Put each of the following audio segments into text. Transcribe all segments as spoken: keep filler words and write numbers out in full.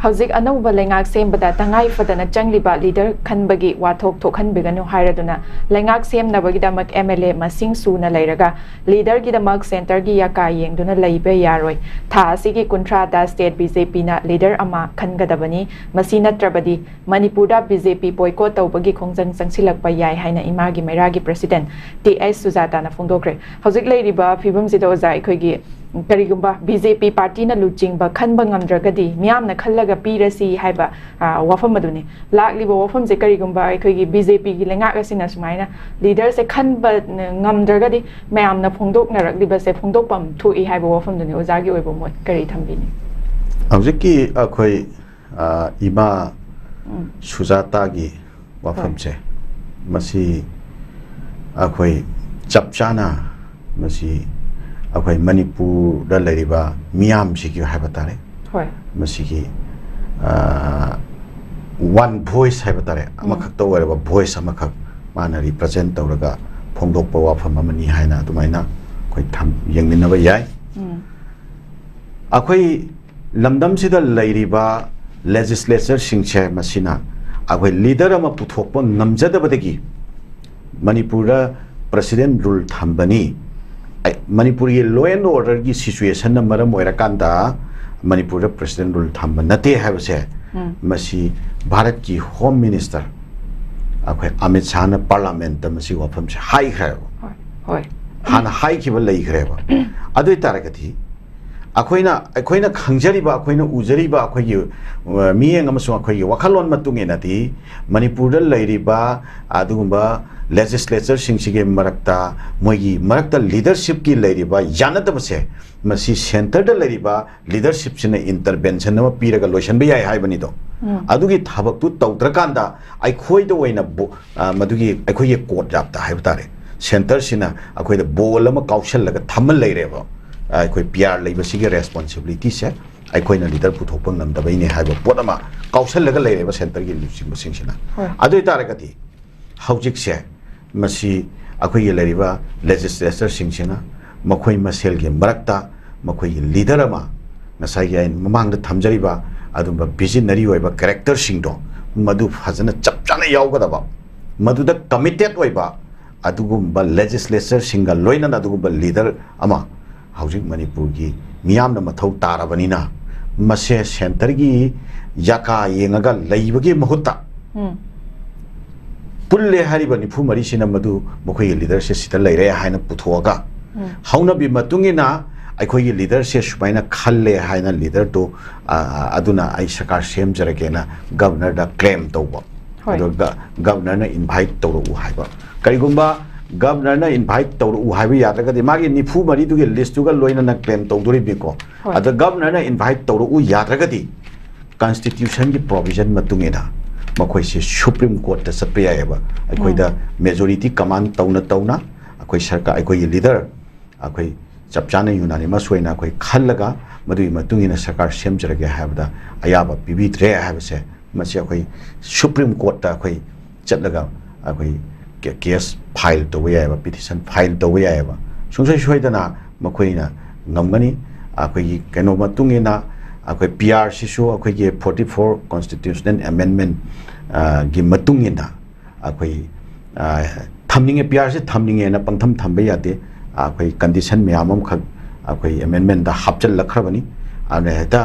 ꯍꯧꯖꯤꯛ ꯑꯅꯧꯕ ꯂꯩꯉꯥꯛ ꯁꯦꯝꯕꯗ ꯇꯉꯥꯏ ꯐꯗꯅ ꯆꯪꯂꯤꯕ ꯂꯤꯗꯔ ꯈꯟꯕꯒꯤ ꯋꯥꯊꯣꯛ ꯊꯣꯛꯍꯟꯕꯤꯒꯅꯨ ꯍꯥꯏꯔꯗꯨꯅ, ꯂꯩꯉꯥꯛ ꯁꯦꯝꯅꯕꯒꯤꯗꯃꯛ ꯑꯦꯝ ꯑꯦꯜ ꯑꯦ ꯃꯁꯤꯡ ꯁꯨꯅ ꯂꯩꯔꯒ, ꯂꯤꯗꯔꯒꯤꯗꯃꯛ ꯁꯦꯟꯇꯔꯒꯤ ꯌꯥꯀꯥ ꯌꯦꯡꯗꯨꯅ ꯂꯩꯕ ꯌꯥꯔꯣꯏ꯫ ꯊꯥ ꯑꯁꯤꯒꯤ ꯀꯨꯟꯊ꯭ꯔꯥꯗ ꯁ꯭ꯇꯦꯠ ꯕꯤ ꯖꯦ ꯄꯤꯅ ꯂꯤꯗꯔ ꯑꯃ ꯈꯟꯒꯗꯕꯅꯤ꯫ ꯃꯁꯤ ꯅꯠꯇ꯭ꯔꯕꯗꯤ ꯃꯅꯤꯄꯨꯔꯗ ꯕꯤ ꯖꯦ ꯄꯤ ꯕꯣꯏꯀꯣꯠ ꯇꯧꯕꯒꯤ ꯈꯣꯡꯖꯪ ꯆꯪꯁꯤꯜꯂꯛꯄ ꯌꯥꯏ ꯍꯥꯏꯅ ꯏꯃꯥꯒꯤ ꯃꯩꯔꯥꯒꯤ ꯄ꯭ꯔꯁꯤꯗꯦꯟꯠ ꯇꯤ ꯑꯩꯆ ꯁꯨꯖꯥꯇꯥꯅ ꯐꯣꯡꯗꯣꯛꯈ꯭ꯔꯦ꯫ ꯍꯧꯖꯤꯛ ꯂꯩꯔꯤꯕ ꯐꯤꯕꯝꯁꯤꯗ ꯑꯣꯖꯥ, ꯑꯩꯈꯣꯏꯒꯤ ꯀꯔꯤꯒꯨꯝꯕ ꯕꯤ ꯖꯦ ꯄꯤ ꯄꯥꯔꯇꯤꯅ ꯂꯨꯆꯤꯡꯕ ꯈꯟꯕ ꯉꯝꯗ꯭ꯔꯒꯗꯤ, ꯃꯤꯌꯥꯝꯅ ꯈꯜꯂꯒ ꯄꯤꯔꯁꯤ ꯍꯥꯏꯕ, ꯑ, ꯋꯥꯐꯝ ꯑꯗꯨꯅꯤ꯫ ꯂꯥꯛꯂꯤꯕ ꯋꯥꯐꯝꯁꯦ ꯀꯔꯤꯒꯨꯝꯕ ꯑꯩꯈꯣꯏꯒꯤ ꯕꯤ ꯖꯦ ꯄꯤꯒꯤ ꯂꯩꯉꯥꯛ ꯑꯁꯤꯅ ꯁꯨꯃꯥꯏꯅ ꯂꯤꯗꯔꯁꯦ ꯈꯟꯕ ꯉꯝꯗ꯭ꯔꯒꯗꯤ, ꯃꯌꯥꯝꯅ ꯐꯣꯡꯗꯣꯛꯅꯔꯛꯂꯤꯕꯁꯦ ꯐꯣꯡꯗꯣꯛꯐꯝ ꯊꯣꯛꯏ ꯍꯥꯏꯕ ꯋꯥꯐꯝꯗꯨꯅꯤ꯫ ꯑꯣꯖꯥꯒꯤ ꯑꯣꯏꯕ ꯃꯣꯠ ꯀꯔꯤ ꯊꯝꯕꯤꯅꯤ? ꯍꯧꯖꯤꯛꯀꯤ ꯑꯩꯈꯣꯏ, ꯑ, ꯏꯃꯥ ꯎꯝ꯫ ꯁꯨꯖꯥꯇꯥꯒꯤ ꯋꯥꯐꯝꯁꯦ, ꯃꯁꯤ ꯑꯩꯈꯣꯏ ꯆꯞ ꯆꯥꯅ, ꯃꯁꯤ ꯑꯩꯈꯣꯏ ꯃꯅꯤꯄꯨꯔꯗ ꯂꯩꯔꯤꯕ ꯃꯤꯌꯥꯝꯁꯤꯒꯤ ꯍꯥꯏꯕ ꯇꯥꯔꯦ, ꯍꯣꯏ꯫ ꯃꯁꯤꯒꯤ ꯋꯥꯟ ꯚꯣꯏꯁ ꯍꯥꯏꯕ ꯇꯥꯔꯦ, ꯑꯃꯈꯛꯇ ꯑꯣꯏꯔꯕ ꯚꯣꯏꯁ ꯑꯃꯈꯛ ꯃꯥꯅ ꯔꯤꯄ꯭ꯔꯖꯦꯟ ꯇꯧꯔꯒ ꯐꯣꯡꯗꯣꯛꯄ ꯋꯥꯐꯝ ꯑꯃꯅꯤ ꯍꯥꯏꯅ ꯑꯗꯨꯃꯥꯏꯅ ꯑꯩꯈꯣꯏ ꯊꯝ-, ꯌꯦꯡꯃꯤꯟꯅꯕ ꯌꯥꯏ꯫ ꯎꯝ꯫ ꯑꯩꯈꯣꯏ ꯂꯝꯗꯝꯁꯤꯗ ꯂꯩꯔꯤꯕ ꯂꯦꯖꯤꯁꯂꯦꯆꯔꯁꯤꯡꯁꯦ, ꯃꯁꯤꯅ ꯑꯩꯈꯣꯏ ꯂꯤꯗꯔ ꯑꯃ ꯄꯨꯊꯣꯛꯄ ꯉꯝꯖꯗꯕꯗꯒꯤ ꯃꯅꯤꯄꯨꯔꯗ ꯄ꯭ꯔꯁꯤꯗꯦꯟ ꯔꯨꯜ ꯊꯝꯕꯅꯤ꯫ ꯑꯩ, ꯃꯅꯤꯄꯨꯔꯒꯤ ꯂꯣ ꯑꯦꯟ ꯑꯣꯔꯗꯔꯒꯤ ꯁꯤꯆꯨꯋꯦꯁꯟꯅ ꯃꯔꯝ ꯑꯣꯏꯔꯀꯥꯟꯗ ꯃꯅꯤꯄꯨꯔꯗ ꯄ꯭ꯔꯁꯤꯗꯦꯟ ꯔꯨꯜ ꯊꯝꯕ ꯅꯠꯇꯦ ꯍꯥꯏꯕꯁꯦ, ꯎꯝ꯫ ꯃꯁꯤ ꯚꯥꯔꯠꯀꯤ ꯍꯣꯝ ꯃꯤꯅꯤꯁꯇꯔ ꯑꯩꯈꯣꯏ ꯑꯃꯤꯠ ꯁꯥꯍꯅ ꯄꯥꯔꯂꯥꯃꯦꯟꯠꯇ ꯃꯁꯤ ꯋꯥꯐꯝꯁꯦ ꯍꯥꯏꯈ꯭ꯔꯦꯕ꯫ ꯍꯣꯏ, ꯍꯣꯏ꯫ ꯍꯥꯟꯅ ꯍꯥꯏꯈꯤꯕ ꯂꯩꯈ꯭ꯔꯦꯕ꯫ ꯑꯗꯨ ꯑꯣꯏ ꯇꯥꯔꯒꯗꯤ ꯑꯩꯈꯣꯏꯅ, ꯑꯩꯈꯣꯏꯅ ꯈꯪꯖꯔꯤꯕ, ꯑꯩꯈꯣꯏꯅ ꯎꯖꯔꯤꯕ, ꯑꯩꯈꯣꯏꯒꯤ, ꯑ, ꯃꯤꯠꯌꯦꯡ ꯑꯃꯁꯨꯡ ꯑꯩꯈꯣꯏꯒꯤ ꯋꯥꯈꯜꯂꯣꯟ ꯃꯇꯨꯡ ꯏꯟꯅꯗꯤ, ꯃꯅꯤꯄꯨꯔꯗ ꯂꯩꯔꯤꯕ ꯑꯗꯨꯒꯨꯝꯕ ꯂꯦꯖꯤꯁꯂꯦꯆꯔꯁꯤꯡꯁꯤꯒꯤ ꯃꯔꯛꯇ, ꯃꯣꯏꯒꯤ ꯃꯔꯛꯇ ꯂꯤꯗꯔꯁꯤꯞꯀꯤ ꯂꯩꯔꯤꯕ ꯌꯥꯅꯗꯕꯁꯦ, ꯃꯁꯤ ꯁꯦꯟꯇꯔꯗ ꯂꯩꯔꯤꯕ ꯂꯤꯗꯔꯁꯤꯞꯁꯤꯅ ꯏꯟꯇꯔꯚꯦꯟꯁꯟ ꯑꯃ ꯄꯤꯔꯒ ꯂꯣꯏꯁꯤꯟꯕ ꯌꯥꯏ ꯍꯥꯏꯕꯅꯤꯗꯣ꯫ ꯎꯝ꯫ ꯑꯗꯨꯒꯤ ꯊꯕꯛꯇꯨ ꯇꯧꯗ꯭ꯔꯀꯥꯟꯗ ꯑꯩꯈꯣꯏꯗ ꯑꯣꯏꯅ ꯕꯣ-, ꯑ, ꯃꯗꯨꯒꯤ ꯑꯩꯈꯣꯏꯒꯤ ꯀꯣꯔꯠꯌꯥꯔꯗ ꯍꯥꯏꯕ ꯇꯥꯔꯦ, ꯁꯦꯟꯇꯔꯁꯤꯅ ꯑꯩꯈꯣꯏꯗ ꯕꯣꯜ ꯑꯃ ꯀꯥꯎꯁꯜꯂꯒ ꯊꯝꯃ ꯂꯩꯔꯦꯕ꯫ ꯑ, ꯑꯩꯈꯣꯏ ꯄꯤ ꯑꯥꯔ ꯂꯩꯕꯁꯤꯒꯤ ꯔꯦꯁꯄꯣꯟꯁꯤꯕꯤꯂꯤꯇꯤꯁꯦ ꯑꯩꯈꯣꯏꯅ ꯂꯤꯗꯔ ꯄꯨꯊꯣꯛꯄ ꯉꯝꯗꯕꯩꯅꯦ ꯍꯥꯏꯕ ꯄꯣꯠ ꯑꯃ ꯀꯥꯎꯁꯜꯂꯒ ꯂꯩꯔꯦꯕ ꯁꯦꯟꯇꯔꯒꯤ ꯂꯨꯆꯤꯡꯕꯁꯤꯡꯁꯤꯅ꯫ ꯍꯣꯏ꯫ ꯑꯗꯨ ꯑꯣꯏ ꯇꯥꯔꯒꯗꯤ ꯍꯧꯖꯤꯛꯁꯦ ꯃꯁꯤ ꯑꯩꯈꯣꯏꯒꯤ ꯂꯩꯔꯤꯕ ꯂꯦꯖꯤꯁꯂꯦꯆꯔꯁꯤꯡꯁꯤꯅ ꯃꯈꯣꯏ ꯃꯁꯦꯜꯒꯤ ꯃꯔꯛꯇ ꯃꯈꯣꯏꯒꯤ ꯂꯤꯗꯔ ꯑꯃ, ꯉꯁꯥꯏꯒꯤ ꯑꯩꯅ ꯃꯃꯥꯡꯗ ꯊꯝꯖꯔꯤꯕ ꯑꯗꯨꯝꯕ visionary ꯑꯣꯏꯕ characterꯁꯤꯡꯗꯣ ꯃꯗꯨ ꯐꯖꯅ ꯆꯞ ꯆꯥꯅ ꯌꯥꯎꯒꯗꯕ, ꯃꯗꯨꯗ committed ꯑꯣꯏꯕ ꯑꯗꯨꯒꯨꯝꯕ legislatorꯁꯤꯡꯒ ꯂꯣꯏꯅꯅ ꯑꯗꯨꯒꯨꯝꯕ leader ꯑꯃ ꯍꯧꯖꯤꯛ ꯃꯅꯤꯄꯨꯔꯒꯤ ꯃꯤꯌꯥꯝꯅ ꯃꯊꯧ ꯇꯥꯔꯕꯅꯤꯅ, ꯃꯁꯦ centreꯒꯤ ꯌꯥꯀꯥ ꯌꯦꯡꯉꯒ ꯂꯩꯕꯒꯤ ꯃꯍꯨꯠꯇ, ꯎꯝ ꯄꯨꯜꯂꯦ ꯍꯥꯏꯔꯤꯕ ꯅꯤꯐꯨ ꯃꯔꯤꯁꯤꯅ ꯃꯗꯨ ꯃꯈꯣꯏꯒꯤ leaderꯁꯦ ꯁꯤꯗ ꯂꯩꯔꯦ ꯍꯥꯏꯅ ꯄꯨꯊꯣꯛꯑꯒ, ꯎꯝ ꯍꯧꯅꯕꯤ ꯃꯇꯨꯡ ꯏꯟꯅ ꯑꯩꯈꯣꯏꯒꯤ leaderꯁꯦ ꯁꯨꯃꯥꯏꯅ ꯈꯜꯂꯦ ꯍꯥꯏꯅ leaderꯗꯣ, ꯑ, ꯑ, ꯑꯗꯨꯅ ꯑꯩ ꯁꯔꯀꯥꯔ ꯁꯦꯝꯖꯔꯒꯦꯅ governorꯗ claim ꯇꯧꯕ, ꯍꯣꯏ꯫ ꯑꯗꯨꯒ governorꯅ invite ꯇꯧꯔꯛꯎ ꯍꯥꯏꯕ꯫ ꯀꯔꯤꯒꯨꯝꯕ governorꯅ invite ꯇꯧꯔꯛꯎ ꯍꯥꯏꯕ ꯌꯥꯗ꯭ꯔꯒꯗꯤ, ꯃꯥꯒꯤ ꯅꯤꯐꯨ ꯃꯔꯤꯗꯨꯒꯤ listꯇꯨꯒ ꯂꯣꯏꯅꯅ claim ꯇꯧꯗꯣꯔꯤꯕꯅꯤꯀꯣ꯫ ꯍꯣꯏ꯫ ꯑꯗ governorꯅ invite ꯇꯧꯔꯛꯎ ꯌꯥꯗ꯭ꯔꯒꯗꯤ, constitutionꯒꯤ provision ꯃꯇꯨꯡ ꯏꯟꯅ ꯃꯈꯣꯏꯁꯦ Supreme Courtꯇ ꯆꯠꯄ ꯌꯥꯏꯑꯕ꯫ ꯑꯩꯈꯣꯏꯗ majority command ꯇꯧꯅ ꯇꯧꯅ ꯑꯩꯈꯣꯏ ꯁꯔꯀꯥꯔ, ꯑꯩꯈꯣꯏꯒꯤ leader, ꯑꯩꯈꯣꯏ ꯆꯞ ꯆꯥꯅ unanimous ꯑꯣꯏꯅ ꯑꯩꯈꯣꯏ ꯈꯜꯂꯒ, ꯃꯗꯨꯒꯤ ꯃꯇꯨꯡ ꯏꯟꯅ ꯁꯔꯀꯥꯔ ꯁꯦꯝꯖꯔꯒꯦ ꯍꯥꯏꯕꯗ ꯑꯌꯥꯕ ꯄꯤꯕꯤꯗ꯭ꯔꯦ ꯍꯥꯏꯕꯁꯦ, ꯃꯁꯤ ꯑꯩꯈꯣꯏ Supreme Courtꯇ ꯑꯩꯈꯣꯏ ꯆꯠꯂꯒ ꯑꯩꯈꯣꯏ ꯀꯦ-, case file ꯇꯧꯕ ꯌꯥꯏꯑꯕ, petition file ꯇꯧꯕ ꯌꯥꯏꯑꯕ꯫ ꯁꯨꯡꯁꯣꯏ ꯁꯣꯏꯗꯅ ꯃꯈꯣꯏꯅ ꯉꯝꯒꯅꯤ꯫ ꯑꯩꯈꯣꯏꯒꯤ ꯀꯩꯅꯣ ꯃꯇꯨꯡ ꯏꯟꯅ, ꯑꯩꯈꯣꯏ P R ꯁꯤꯁꯨ ꯑꯩꯈꯣꯏꯒꯤ forty four constitutional amendment, ꯑ, ꯒꯤ ꯃꯇꯨꯡ ꯏꯟꯅ ꯑꯩꯈꯣꯏ, ꯑ, ꯊꯝꯅꯤꯡꯉꯦ, P R ꯁꯦ ꯊꯝꯅꯤꯡꯉꯦꯅ ꯄꯪꯊꯝ ꯊꯝꯕ ꯌꯥꯗꯦ꯫ ꯑꯩꯈꯣꯏ condition ꯃꯌꯥꯝ ꯑꯃꯈꯛ ꯑꯩꯈꯣꯏ amendmentꯗ ꯍꯥꯞꯆꯤꯜꯂꯛꯈ꯭ꯔꯕꯅꯤ꯫ ꯑꯗꯨꯅ ꯍꯦꯛꯇ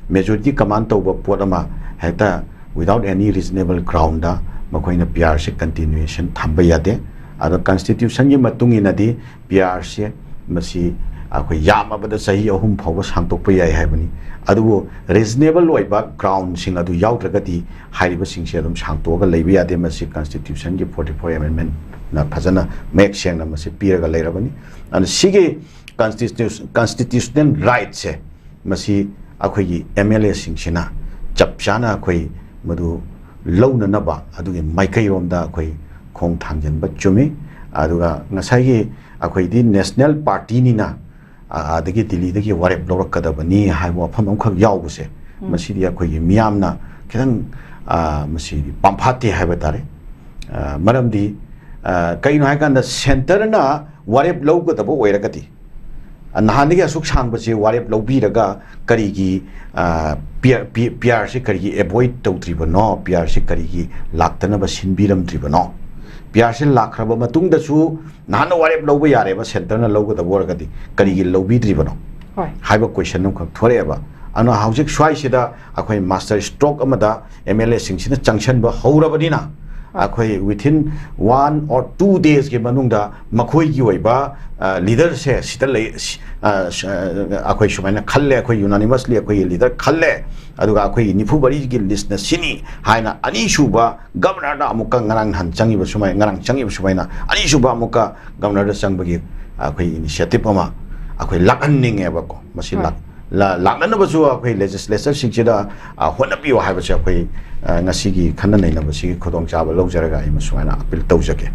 majority command ꯇꯧꯕ ꯄꯣꯠ ꯑꯃ ꯍꯦꯛꯇ without any reasonable groundꯗ ꯃꯈꯣꯏꯅ P R ꯁꯦ continuation ꯊꯝꯕ ꯌꯥꯗꯦ꯫ ꯑꯗꯣ constitutionꯒꯤ ꯃꯇꯨꯡ ꯏꯟꯅꯗꯤ P R ꯁꯦ ꯃꯁꯤ ꯑꯩꯈꯣꯏ ꯌꯥꯝꯃꯕꯗ ꯆꯍꯤ ꯑꯍꯨꯝ ꯐꯥꯎꯕ ꯁꯥꯡꯗꯣꯛꯄ ꯌꯥꯏ ꯍꯥꯏꯕꯅꯤ꯫ ꯑꯗꯨꯕꯨ reasonable ꯑꯣꯏꯕ groundꯁꯤꯡ ꯑꯗꯨ ꯌꯥꯎꯗ꯭ꯔꯒꯗꯤ ꯍꯥꯏꯔꯤꯕꯁꯤꯡꯁꯦ ꯑꯗꯨꯝ ꯁꯥꯡꯇꯣꯛꯑꯒ ꯂꯩꯕ ꯌꯥꯗꯦ꯫ ꯃꯁꯤ constitutionꯒꯤ forty four amendmentꯅ ꯐꯖꯅ ꯃꯌꯦꯛ ꯁꯦꯡꯅ ꯃꯁꯤ ꯄꯤꯔꯒ ꯂꯩꯔꯕꯅꯤ꯫ ꯑꯗꯨꯅ ꯁꯤꯒꯤ constitu-, constitutional rightꯁꯦ ꯃꯁꯤ ꯑꯩꯈꯣꯏꯒꯤ M L Aꯁꯤꯡꯁꯤꯅ ꯆꯞ ꯆꯥꯅ ꯑꯩꯈꯣꯏ ꯃꯗꯨ ꯂꯧꯅꯅꯕ ꯑꯗꯨꯒꯤ ꯃꯥꯏꯀꯩꯔꯣꯝꯗ ꯑꯩꯈꯣꯏ ꯈꯣꯡ ꯊꯥꯡꯖꯤꯟꯕ ꯆꯨꯝꯃꯤ꯫ ꯑꯗꯨꯒ ꯉꯁꯥꯏꯒꯤ ꯑꯩꯈꯣꯏꯗꯤ national partyꯅꯤꯅ, ꯑ-, ꯑꯗꯒꯤ ꯗꯤꯜꯂꯤꯗꯒꯤ ꯋꯥꯔꯦꯞ ꯂꯧꯔꯛꯀꯗꯕꯅꯤ ꯍꯥꯏꯕ ꯋꯥꯐꯝ ꯑꯃꯈꯛ ꯌꯥꯎꯕꯁꯦ, ꯎꯝ꯫ ꯃꯁꯤꯗꯤ ꯑꯩꯈꯣꯏꯒꯤ ꯃꯤꯌꯥꯝꯅ ꯈꯤꯇꯪ, ꯑ, ꯃꯁꯤꯗꯤ ꯄꯥꯝꯐꯥꯠꯇꯦ ꯍꯥꯏꯕ ꯇꯥꯔꯦ꯫ ꯑ, ꯃꯔꯝꯗꯤ, ꯑ, ꯀꯩꯅꯣ ꯍꯥꯏꯀꯥꯟꯗ centreꯅ ꯋꯥꯔꯦꯞ ꯂꯧꯒꯗꯕ ꯑꯣꯏꯔꯒꯗꯤ, ꯅꯍꯥꯟꯗꯒꯤ ꯑꯁꯨꯛ ꯁꯥꯡꯕꯁꯦ ꯋꯥꯔꯦꯞ ꯂꯧꯕꯤꯔꯒ ꯀꯔꯤꯒꯤ, ꯑ, PR, P-, PRꯁꯦ ꯀꯔꯤꯒꯤ avoid ꯇꯧꯗ꯭ꯔꯤꯕꯅꯣ? PRꯁꯦ ꯀꯔꯤꯒꯤ ꯂꯥꯛꯇꯅꯕ ꯁꯤꯟꯕꯤꯔꯝꯗ꯭ꯔꯤꯕꯅꯣ? PRꯁꯦ ꯂꯥꯛꯈ꯭ꯔꯕ ꯃꯇꯨꯡꯗꯁꯨ ꯅꯍꯥꯟꯅ ꯋꯥꯔꯦꯞ ꯂꯧꯕ ꯌꯥꯔꯦꯕ, centreꯅ ꯂꯧꯒꯗꯕ ꯑꯣꯏꯔꯒꯗꯤ ꯀꯔꯤꯒꯤ ꯂꯧꯕꯤꯗ꯭ꯔꯤꯕꯅꯣ? ꯍꯣꯏ꯫ ꯍꯥꯏꯕ question ꯑꯃꯈꯛ ꯊꯣꯔꯛꯑꯦꯕ꯫ ꯑꯗꯨꯅ ꯍꯧꯖꯤꯛ ꯁ꯭ꯋꯥꯏꯁꯤꯗ ꯑꯩꯈꯣꯏ master stroke ꯑꯃꯗ MLAꯁꯤꯡꯁꯤꯅ ꯆꯪꯁꯟꯕ ꯍꯧꯔꯕꯅꯤꯅ, ꯑꯩꯈꯣꯏ within one or two daysꯀꯤ ꯃꯅꯨꯡꯗ ꯃꯈꯣꯏꯒꯤ ꯑꯣꯏꯕ, ꯑ, leaderꯁꯦ ꯁꯤꯗ ꯂꯩ, ꯁꯤ-, ꯑ, ꯁ-, ꯑ, ꯑꯩꯈꯣꯏ ꯁꯨꯃꯥꯏꯅ ꯈꯜꯂꯦ, ꯑꯩꯈꯣꯏ unanimously ꯑꯩꯈꯣꯏꯒꯤ leader ꯈꯜꯂꯦ, ꯑꯗꯨꯒ ꯑꯩꯈꯣꯏꯒꯤ ꯅꯤꯐꯨ ꯃꯔꯤꯒꯤ listꯅ ꯁꯤꯅꯤ ꯍꯥꯏꯅ ꯑꯅꯤꯁꯨꯕ governorꯗ ꯑꯃꯨꯛꯀ ꯉꯔꯥꯡ ꯅꯍꯥꯟ ꯆꯪꯉꯤꯕ ꯁꯨꯃꯥꯏ-, ꯉꯔꯥꯡ ꯆꯪꯉꯤꯕ ꯁꯨꯃꯥꯏꯅ ꯑꯅꯤꯁꯨꯕ ꯑꯃꯨꯛꯀ governorꯗ ꯆꯪꯕꯒꯤ ꯑꯩꯈꯣꯏ initiative ꯑꯃ ꯑꯩꯈꯣꯏ ꯂꯥꯛꯍꯟꯅꯤꯡꯉꯦꯕꯀꯣ꯫ ꯃꯁꯤ ꯍꯣꯏ꯫ ꯂꯥꯛ-, ꯂꯥ-, ꯂꯥꯛꯅꯅꯕꯁꯨ ꯑꯩꯈꯣꯏ legislatorꯁꯤꯡꯁꯤꯗ, ꯑ, ꯍꯣꯠꯅꯕꯤꯌꯨ ꯍꯥꯏꯕꯁꯦ ꯑꯩꯈꯣꯏ, ꯑ, ꯉꯁꯤꯒꯤ ꯈꯟꯅ ꯅꯩꯅꯕꯁꯤꯒꯤ ꯈꯨꯗꯣꯡꯆꯥꯕ ꯂꯧꯖꯔꯒ ꯑꯩ ꯃꯁꯨꯃꯥꯏꯅ appeal ꯇꯧꯖꯒꯦ꯫